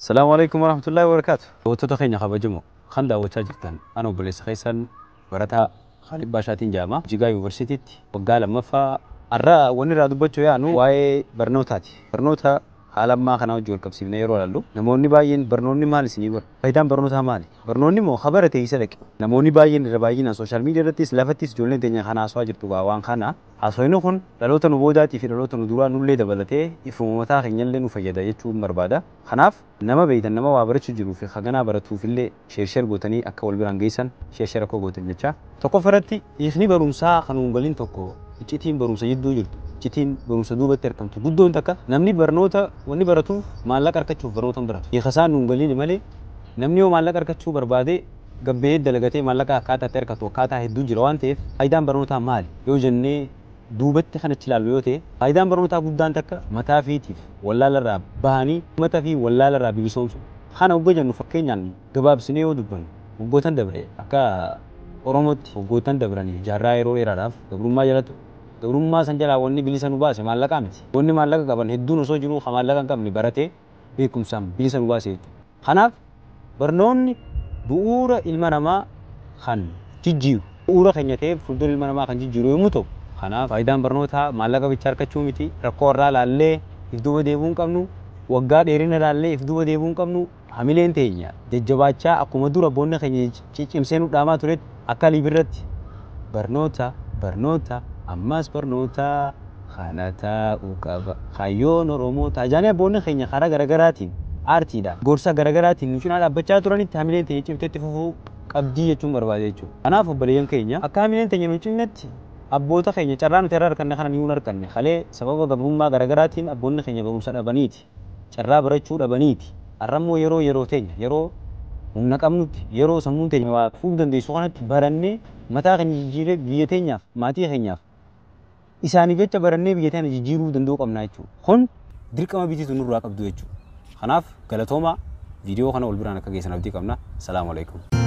Salaamu alaikum warahmatullahi wabarakaatu. Daawwattoota keenya kabajamoo kan daawwachaa jirtan, ana obboleessa keessan barataa Khaalid Baashaatiin jedhama. Jigaa Yuunivarsiitiitti waggaa lammaffaa. Har'a wanni irraa dubbachuu yaanu waa'ee barnootaati. Barnoota haala ammaa kanaa wajjin wal qabsiifnee yeroo ilaallu, namoonni baay'een barnoonni maal isinii godha? Faayidaan barnootaa maali? Barnoonni immoo ka barate eessa dhaqe? Namoonni baay'een irra baay'inaan social media irrattis lafattis ijoolleen teenya kan haasawaa jirtu waan kana. Haasawni kun dhaloota nu boodaatii fi dhaloota nu duraa nullee dabalatee ifuma mataa keenyallee nu fayyada jechuun barbaada. Kanaaf nama beeytan, nama waa barachuu jiruu fi haganaa baratuufillee share share gootanii akka wal biraan geessan, share share akka gootan jecha. Tokkoffaa irratti hiikni barumsaa kan nuun galin tokko, iccitiin barumsa jidduu jirtu, iccitiin barumsa duubatti argamtu guddoon takka, namni barnoota wanni baratuuf maallaqa argachuuf barnoota hin baratu. Hiika isaan nuun galin malee, namni yoo maallaqa argachuu barbaade gabbee dalagatee maallaqa akkaataa itti argatu akkaataa hedduu jira waan ta'eef, faayidaan barnootaa maali yoo jennee duubatti kan achi ilaallu yoo ta'e, faayidaan barnootaa guddaan takka mataa fiitiif wallaalarraa bahanii mataa fi wallaalarraa bilisoomsu. Kana hogga jennu, fakkeenyaan gabaabsinee yoo dubbannu, waggootan dabre akka Oromootti waggootan dabranii jaarraa yeroo dheeraadhaaf gabrummaa jalatti, gabrummaa san jalaa wanni bilisa nu baase maallaqaa miti. Wanni maallaqa qaban hedduun osoo jiruu, kan maallaqa hin qabne baratee beekumsaan bilisa nu baase jechuudha. Kanaaf barnoonni bu'uura ilma namaa kan jijjiiru, bu'uura keenya ta'ee fuuldura ilma namaa kan jijjiiru yommuu ta'u, kanaaf faayidaan barnootaa maallaqa bichaa argachuu miti. Rakkoo irraa laallee if duuba deebi'uu hin qabnu. Waggaa dheerina laallee if duuba deebi'uu hin qabnu. Hamileen teenya jajjabaachaa, akkuma dura abboonni keenya ciccimsee nu dhaamaa turetti, akka liibirratti "Barnoota, barnoota, ammas barnoota, kana taa'uu qaba kaayyoon Oromoo taajaanii", abboonni keenya karaa garaagaraatiin aartiidhaan gorsa garaagaraatiin nu cinaa dhaabbachaa turanitti hamileen teenya cimteetti fufuu qabdii jechuun barbaade jechuudha. Kanaaf obboleeyyan keenya, akka hamileen teenya nu cimnetti, abboota keenya carraa nuti irraa arganne kana ni arganne kalee sababa gabrummaa garaagaraatiin abboonni keenya barumsa dhabaniiti, carraa barachuu dhabaniiti. Har'ammoo yeroo yeroo teenya, yeroo humna qabnutti, yeroo sammuun teenya waa fuudhuu dandeessu kanatti barannee mataa keenya jijjiiree, biyya teenyaaf, maatii keenyaaf, isaaniif jecha barannee biyya teenya jijjiiruu danda'uu qabna jechuudha. Kun dirqama biyyi nurraa qabdu jechuudha. Kanaaf galatoomaa, viidiyoo kana wal biraan akka geessan abdii qabna. Salaamu alaikum.